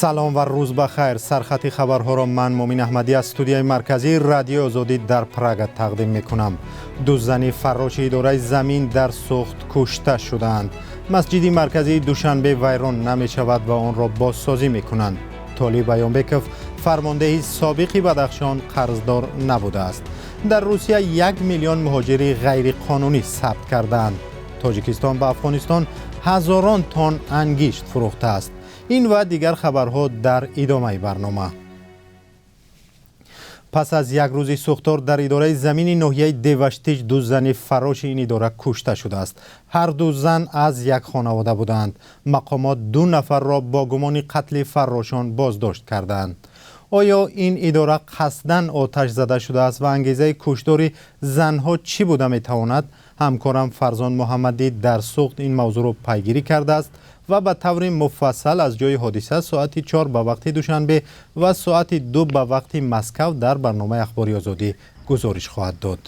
Салом ва рӯз ба хайр. Сархати хабарҳоро ман, Мумин Аҳмадӣ, аз студияи марказии Радиои Озодӣ дар Прага тақдим мекунам. Ду зани фарроши идораи замин дар Суғд кушта шудаанд. Масҷиди марказии Душанбе вайрон намешавад ва онро бозсозӣ мекунанд. Толиб Аёнбеков, фармондеҳи собиқи Бадахшон, қарздор набудааст. Дар Русия 1 миллион муҳоҷири ғайриқонунӣ сабт кардаанд. Тоҷикистон ба Афғонистон ҳазорон тонн ангишт фурӯхтааст. Ин ва дигар хабарҳо дар идомаи барнома. Пас аз як рӯзи сӯхтор дар идораи замини ноҳияи Деваштич, ду зани фарроши ин идора кушта шудааст. Ҳар ду зан аз як хонавода буданд. Мақомот ду нафарро бо гумони қатли фаррошон боздошт кардаанд. Оё ин идора қасдан оташ зада шудааст ва ангезаи куштори занҳо чӣ буда метавонад? Ҳамкорам Фарзон Муҳаммадӣ дар Суғд ин мавзӯъро пайгирӣ кардааст ва ба таври муфассал аз ҷои ҳодиса соати 4 ба вақти Душанбе ва соати 2 ба вақти Москав дар барномаи Ахбори Озодӣ гузориш хоҳад дод.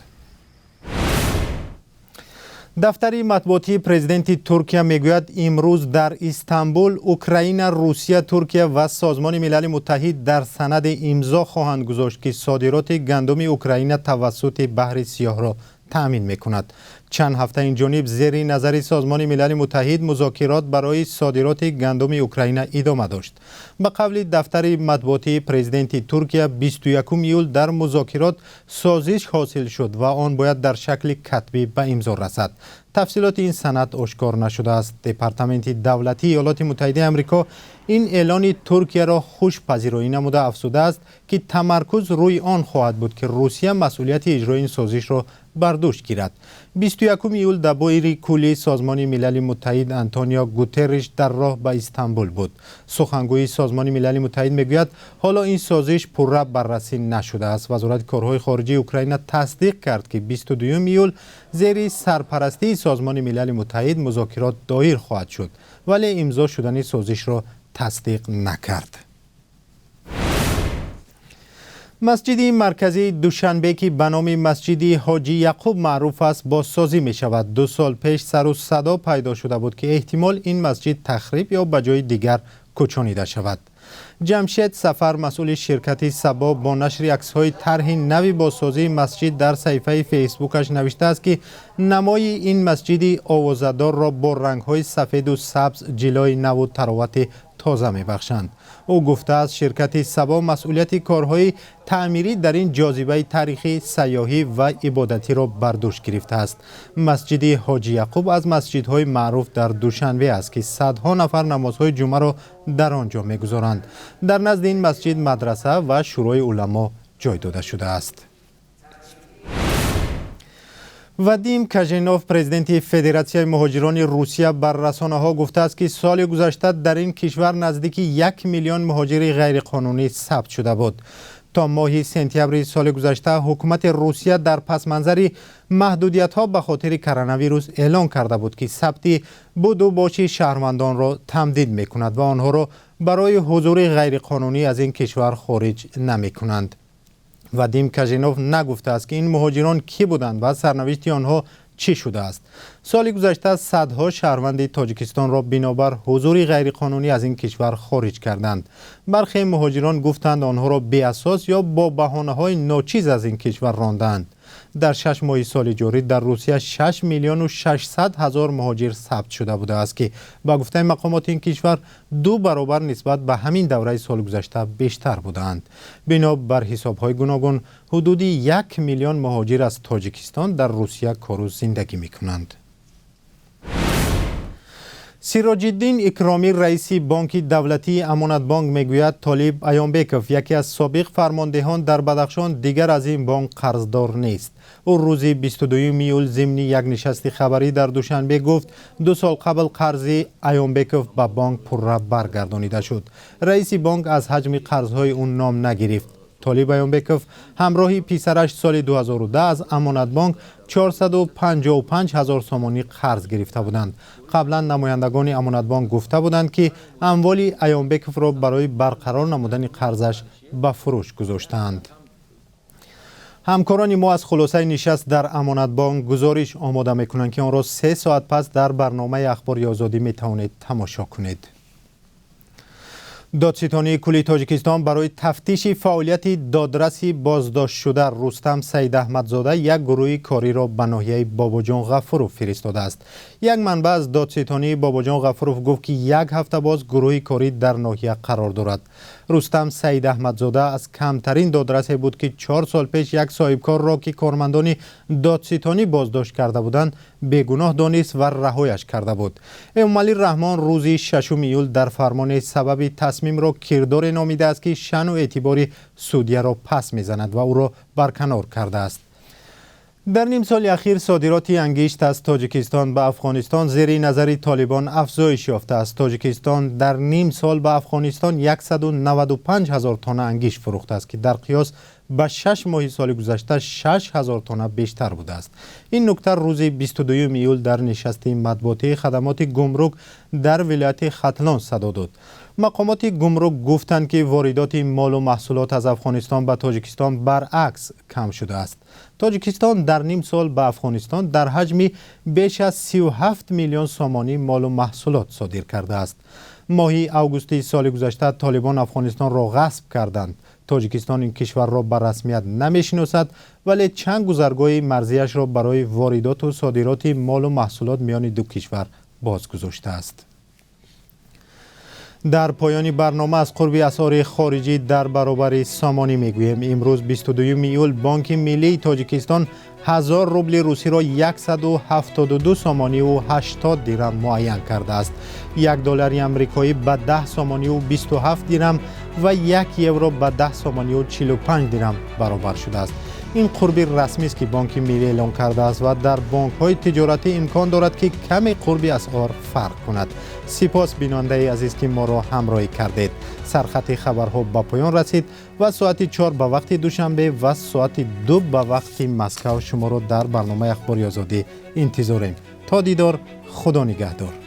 Дафтари матбуотии президенти Туркия мегӯяд, имрӯз дар Истанбул Украина, Русия, Туркия ва Созмони Милали Муттаҳид дар санаде имзо хоҳанд гузошт, ки содироти гандуми Украина тавассути Баҳри Сиёҳро таъмин мекунад. Чанд ҳафта ин ҷониб зери назари Созмони Милали Муттаҳид музокирот барои содироти гандуми Украина идома дошт. Ба қавли дафтари матбуотии президенти Туркия, 21 июл дар музокирот созиш ҳосил шуд ва он бояд дар шакли катбӣ ба имзо расад. Тафсилоти ин санад ошкор нашудааст. Департаменти давлатии Иёлоти Муттаҳидаи Амрико ин эълони Туркияро хушпазироӣ намуда, афзудааст, ки тамаркуз рӯи он хоҳад буд, ки Русия масъулияти иҷрои ин созишро бар дӯш гирад. 21 июл дабири кулли Созмони Милали Муттаҳид Антонио Гутерриш дар роҳ ба Истанбул буд. Сухангӯи Созмони Милали Муттаҳид мегӯяд, ҳоло ин созиш пурра баррасӣ нашудааст. Вазорати корҳои хориҷии Украина тасдиқ кард, ки 22 июл зери сарпарастии Созмони Милали Муттаҳид музокирот доир хоҳад шуд, вале имзо шудани созишро тасдиқ накард. Масҷиди марказии Душанбе, ки ба номи масҷиди Ҳоҷи Яқуб маъруф аст, бозсозӣ мешавад. 2 сол пеш сару садо пайдо шуда буд, ки эҳтимол ин масҷид тахриб ё ба ҷои дигар кӯчонида шавад. Ҷамшед Сафар, масъули ширкати Сабо, бо нашри аксҳои тарҳи нави бозсозии масҷид дар саҳифаи Фейсбукаш навиштааст, ки намои ин масҷиди овозадорро бо рангҳои сафеду сабз ҷилои наву таровати тоза мебахшанд. Ӯ гуфтааст, ширкати Сабо масъулияти корҳои таъмирӣ дар ин ҷозибаи таърихӣ, сайёҳӣ ва ибодатиро бар дӯш гирифтааст. Масҷиди Ҳоҷи Яқуб аз масҷидҳои маъруф дар Душанбе аст, ки садҳо нафар намозҳои ҷумъаро дар он ҷо мегузоранд. Дар назди ин масҷид мадраса ва Шӯрои уламо ҷой дода шудааст. Вадим Каженов, президенти Федератсияи муҳоҷирони Русия, бар расонаҳо гуфтааст, ки соли гузашта дар ин кишвар наздики 1 миллион муҳоҷири ғайриқонунӣ сабт шуда буд. То моҳи сентябри соли гузашта ҳукумати Русия дар пасманзари маҳдудиятҳо ба хотири коронавирус эълон карда буд, ки сабти буду боши шаҳрвандонро тамдид мекунад ва онҳоро барои ҳузури ғайриқонунӣ аз ин кишвар хориҷ намекунанд. Вадим Кажинов нагуфтааст, ки ин муҳоҷирон кӣ буданд ва сарнавишти онҳо чӣ шудааст. Соли гузашта садҳо шаҳрванди Тоҷикистонро бинобар ҳузури ғайриқонунӣ аз ин кишвар хориҷ карданд. Бархе муҳоҷирон гуфтанд, онҳоро беасос ё бо баҳонаҳои ночиз аз ин кишвар рондаанд. Дар 6 моҳи соли ҷорӣ дар Русия 6 миллиону 600 ҳазор муҳоҷир сабт шуда будааст, ки ба гуфтаи мақомоти ин кишвар ду баробар нисбат ба ҳамин давраи соли гузашта бештар будаанд. Бино бар ҳисобҳои гуногун, ҳудуди 1 миллион муҳоҷир аз Тоҷикистон дар Русия кору зиндагӣ мекунанд. Сироҷиддин Икромӣ, раиси бонки давлатии Амонатбонк, мегӯяд, Толиб Аёнбеков, яке аз собиқ фармондеҳон дар Бадахшон, дигар аз ин бонк қарздор нест. Ӯ рӯзи 22 июл зимни як нишасти хабарӣ дар Душанбе гуфт, 2 сол қабл қарзи Аёнбеков ба бонк пурра баргардонида шуд. Раиси бонк аз ҳаҷми қарзҳои ӯ ном нагирифт. Толиб Аёнбеков ҳамроҳи писараш соли 2010 аз Амонатбонк 455 ҳазор сомонӣ қарз гирифта буданд. Қаблан намояндагони Амонатбонк гуфта буданд, ки амволи Аёнбековро барои барқарор намудани қарзаш ба фурӯш гузоштаанд. Ҳамкорони мо аз хулосаи нишаст дар Амонатбонк гузориш омода мекунанд, ки онро 3 соат пас дар барномаи Ахбори Озодӣ метавонед тамошо кунед. Додситонии кулли Тоҷикистон барои тафтиши фаъолияти додраси боздоштшуда Рустам Саидаҳмадзода як гурӯҳи кориро ба ноҳияи Бобоҷон Ғафуров фиристодааст. Як манбаъ аз додситонии Бобоҷон Ғафуров гуфт, ки як ҳафта боз гурӯҳи корӣ дар ноҳия қарор дорад. Рустам Саидаҳмадзода аз камтарин додрасе буд, ки 4 сол пеш як соҳибкорро, ки кормандони додситонӣ боздошт карда буданд, бегуноҳ донист ва раҳояш карда буд. Эмомалӣ Раҳмон рӯзи 6 июл дар фармоне сабаби тасмимро кирдоре номидааст, ки шаъну эътибори судяро пас мезанад, ва ӯро барканор кардааст. Дар ним соли ахир содироти ангишт аз Тоҷикистон ба Афғонистон зери назари Толибон афзоиш ёфтааст. Тоҷикистон дар ним сол ба Афғонистон 195 ҳазор тонна ангишт фурӯхтааст, ки дар қиёс ба 6 моҳи соли гузашта 6 ҳазор тонна бештар будааст. Ин нукта рӯзи 22 июл дар нишасти матбуотии хадамоти гумрук дар вилояти Хатлон садо дод. Мақомоти гумрук гуфтанд, ки воридоти молу маҳсулот аз Афғонистон ба Тоҷикистон баръакс кам шудааст. Тоҷикистон дар ним сол ба Афғонистон дар ҳаҷми беш аз 37 миллион сомонӣ молу маҳсулот содир кардааст. Моҳи августи соли гузашта Толибон Афғонистонро ғасб карданд. Тоҷикистон ин кишварро ба расмият намешиносад, вале чанд гузаргоҳи марзияшро барои воридоту содироти молу маҳсулот миёни ду кишвар боз гузоштааст. Дар поёни барнома аз қурби асъори хориҷӣ дар баробари сомонӣ мегӯем. Имрӯз, 22 июл, Бонки миллии Тоҷикистон 1000 рубли русиро 172 сомониву 80 дирам муайян кардааст. 1 доллари амрикоӣ ба 10 сомониву 27 дирам ва 1 евро ба 10 сомониву 45 дирам баробар шудааст. Ин қурби расмист, ки Бонки миллӣ эълон кардааст, ва дар бонкҳои тиҷоратӣ имкон дорад, ки каме қурби асъор фарқ кунад. Сипос, бинандаи азиз, ки моро ҳамроҳӣ кардед. Сархати хабарҳо ба поён расид ва соати 4 ба вақти Душанбе ва соати 2 ба вақти Москав шуморо дар барномаи Ахбори Озодӣ интизорем. То дидор, Худо нигаҳдор.